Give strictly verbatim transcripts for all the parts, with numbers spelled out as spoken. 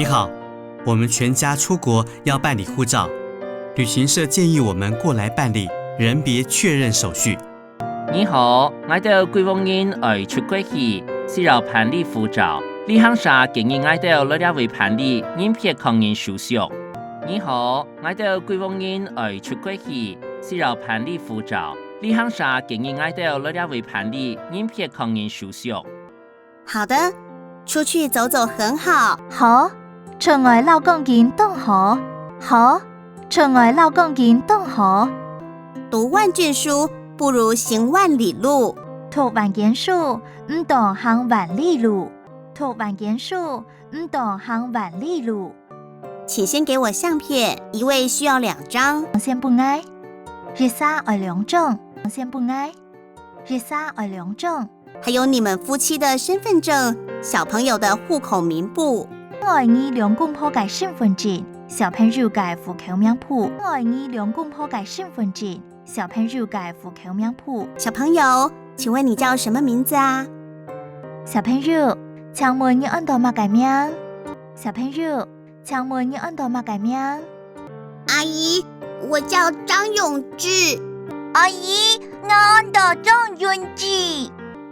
你好，我们全家出国要办理护照，旅行社建议我们过来办理人别确认手续。你好，𠊎兜歸屋人愛出國去，需要辦理護照。旅行社建議𠊎兜來這位辦理人別確認手續。你好，𠊎兜歸屋人愛出國去，需要辦理護照。旅行社建議𠊎兜來這位辦理人別確認手續。好的，出去走走很好。好，出外遶光景當好。好，出外遶光景當好。讀萬卷書不如行萬里路。讀萬卷書，毋當行萬里路。讀萬卷書，毋當行萬里路。請先給我相片，一位需要兩張。先分𠊎，一儕愛兩張。先分𠊎，一儕愛兩張。還有你們夫妻的身分證、小朋友的戶口名簿。愛你兩公婆个身分證、小朋友个戶口名簿。愛你兩公婆个身分證、小朋友个戶口名簿。小朋友，請問你叫什麼名字啊？小朋友，請問你安到麼个名？小朋友，請問你安到麼个名？阿姨，我叫張永志。阿姨，𠊎安到張永志。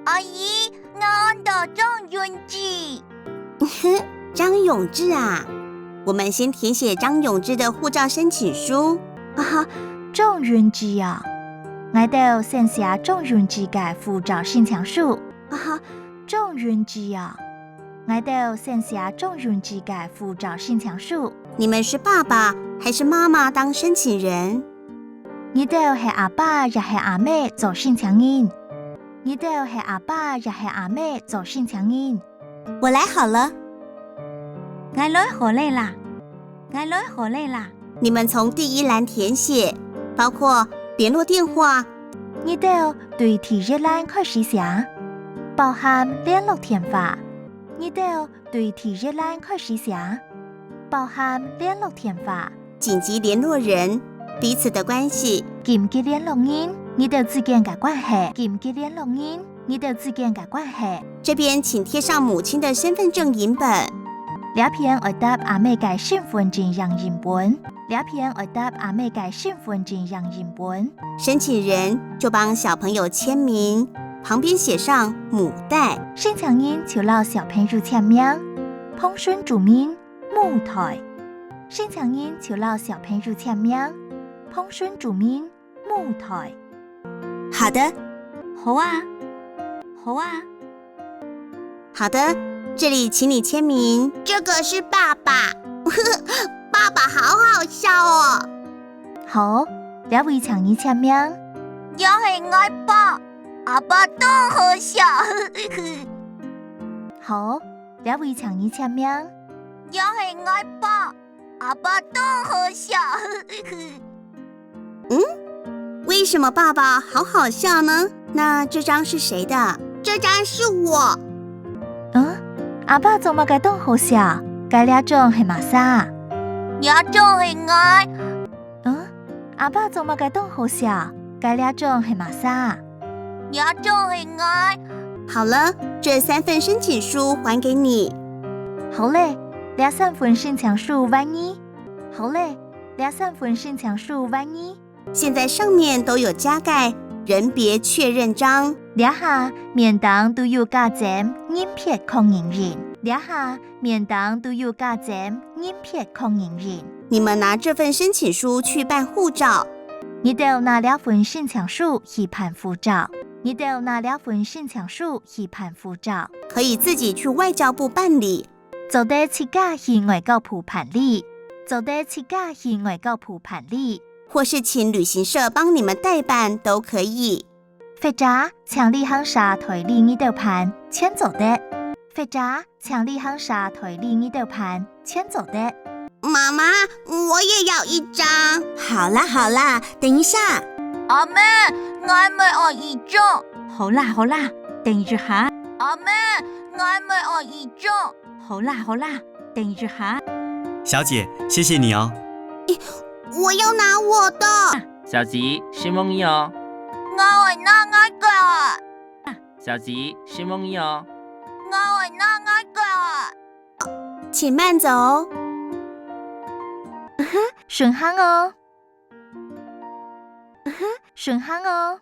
阿姨，𠊎安到張永志。張永志啊，我們先填寫張永志的護照申請書。啊，張永志啊，𠊎兜先寫張永志个護照申請書。啊，張永志啊， 𠊎兜先寫張永志个護照申請書。你們是爸爸還是媽媽當申請人？你兜係阿爸也係阿姆做申請人？你兜係阿爸也係阿姆做申請人？我來好了。𠊎來好了啦。𠊎來好了啦。 你們從第一欄填寫，包括聯絡電話。你兜對第一欄開始寫，包含聯絡電話。你兜對第一欄開始寫，包含聯絡電話。緊急聯絡人，彼此的關係。緊急聯絡人，你兜之間个關係。緊急聯絡人， 你兜之間个關係。這邊請貼上母親的身分證影本。這片愛貼阿姆个身分證影印本。這片愛貼阿姆个身分證影印本。申請人就幫小朋友簽名，旁邊寫上母代。申請人就摎小朋友簽名，旁脣註明母代。申請人就摎小朋友簽名，旁脣註明 母代。好的。好啊，好啊。好的，這裡請你簽名。這個是爸爸。爸爸好好笑哦。好，這位請你簽名。這係𠊎爸，阿爸當好笑。好，這位請你簽名。這係𠊎爸，阿爸當好笑。 嗯？為什麼爸爸好好笑呢？那這張是誰的？這張是我。嗯？阿爸做麼个當好笑？該這張係麼儕？這張係𠊎。嗯？阿爸做麼个當好笑？該這張係麼儕？這張係𠊎。好了，這三份申請書還給你。好了，這三份申請書還你。好了，這三份申請書還你。 現在上面都有加蓋人別確認章。這下面頂都有加㧡人別確認印。這下面頂都有加㧡人別確認印。你們拿這份申請書去辦護照。你兜拿這份申請書去辦護照。你兜拿這份申請書去辦護照。可以自己去外交部辦理。 做得自家去外交部辦理。做得自家去外交部辦理。或是請旅行社幫你們代辦都可以。或者請旅行社代理你兜辦，全做得。或者請旅行社代理你兜辦，全做得。媽媽，我也要一張。好啦，好啦，等一下。阿姆，𠊎乜愛一張。好啦，好啦，等一下。阿姆，𠊎乜愛一張。 好啦，好啦，等一下。小姐，謝謝你哦。我要拿我的。小姐，承蒙你哦。𠊎愛拿𠊎个。小姐，承蒙你哦。𠊎愛拿𠊎个。請慢走。順行哦。順行哦。